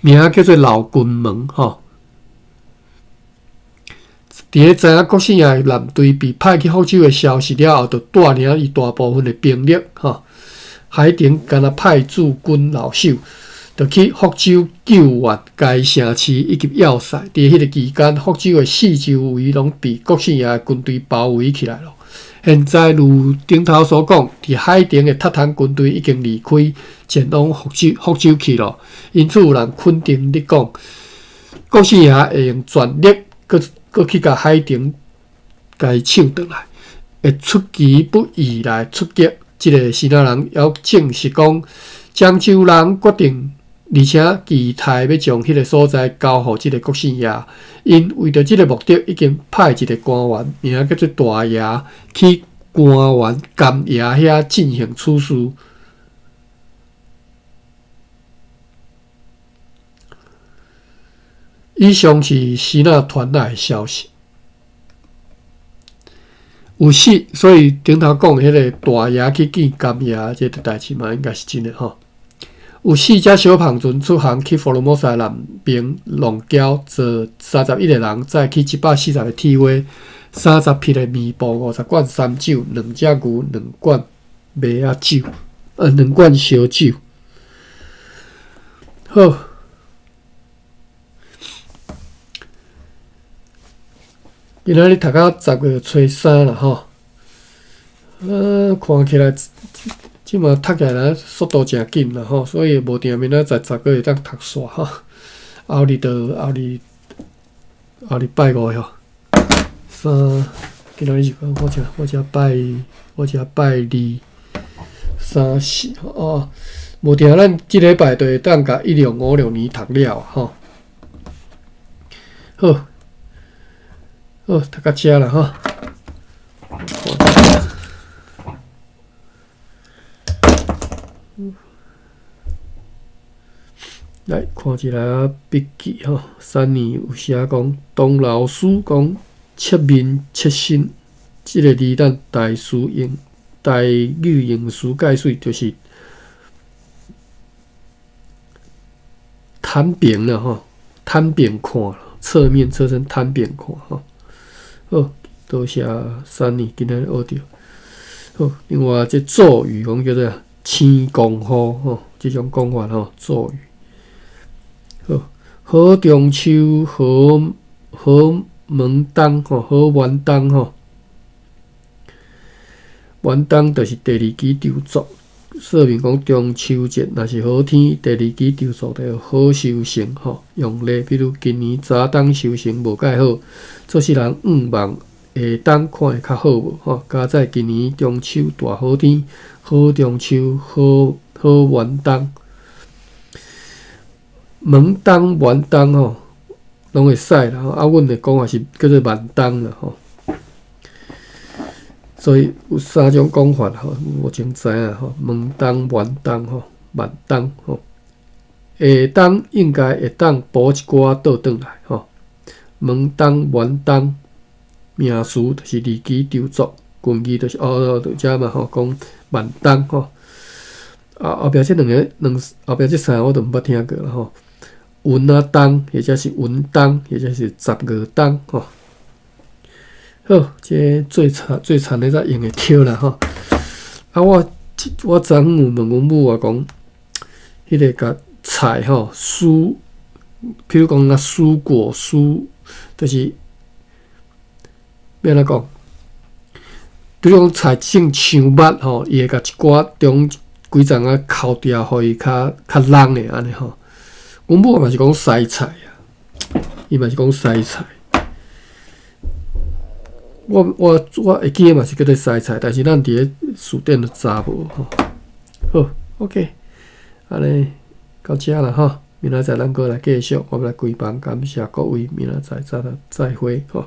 名叫做老君門吼。佇咧知影郭姓爺艦隊被派去福州的消息了後，就帶領伊大部分的兵力吼，海澄敢若派駐軍老手，就去福州救援該城市以及要塞。佇彼个期間，福州的四周圍攏被郭姓爺的軍隊包圍起來囉。現在如頂頭所講，佇海澄的韃靼軍隊已經離開，前往福州福州去囉。因此有人肯定咧講，郭姓爺會用全力閣閣去共海澄共伊搶轉來，會出其不意來出擊。這个支那人猶證實講，漳州人決定，而且期待欲將彼个所在交予這个郭姓爺。𪜶為著這个目的，已經派一个官員，名叫做大爺，去官員甘爺遐進行處事。以上是支那傳來的消息。有死，所以頂頭講彼个大爺去見甘爺這个代誌嘛，應該是真的吼。有四隻小帆船出航去福爾摩沙南爿浪礁，坐31个人，載去140个鐵鍋、30匹的棉布、50罐三酒、兩隻牛、兩罐麥仔酒，兩罐燒酒。好，今仔日讀到10月初3啦吼，看起來。這馬讀起來速度誠緊啦吼，所以無定明仔載十閣會當讀煞吼。後日就後日後日拜五吼，三今仔日是講我才我才拜我才拜二三四哦，無定咱這禮拜就會當共1656年讀了吼。好，好讀到遮啦吼。來看一下筆記吼，三年有寫講，董老師講側面側身，這个字咱台詞用台語用詞解釋就是攤平啦吼，攤平看，側面側身攤平看吼。好，多謝三年今仔日學著。好，另外這咒語講叫做青公雨吼，這種講法吼，咒語。好，好中秋，好好門冬吼，好元冬吼。元冬就是第二期著作，說明講中秋節若是好天，第二期著作就好收成吼。用例，比如今年早冬收成無蓋好，做世人向望下冬看會較好無吼？佳哉今年中秋大好天，好中秋，好好元冬，門冬元冬吼，攏會使啦吼。啊，阮的講法是叫做萬冬啦吼。所以有三種講法吼，我真知影吼。門冬、元冬吼，萬冬吼。下冬應該會當補一寡倒轉來吼。門冬、元冬，名詞就是離奇著作，近義就是哦，就遮嘛吼，講萬冬吼。啊，後壁這兩个兩後壁這三个我都毋捌聽過啦吼。雲仔冬，或者是雲冬，或者是十月冬吼。好，這做田做田的才用會著啦吼。啊，我我昨昏有問阮母啊講，彼个共菜吼，蔬，比如講啊，蔬果蔬，就是欲按怎講？比如講菜種薔肉吼，伊會共一寡中幾層仔抠掉，予伊較較軟的按呢吼。阮母嘛是講篩菜啊，伊嘛是講篩菜。我我我會記得嘛是叫做篩菜，但是咱佇咧辭典都查無吼。好，OK，按呢到遮啦吼，明仔載咱閣來繼續，我欲來關房，感謝各位，明仔載再再會吼。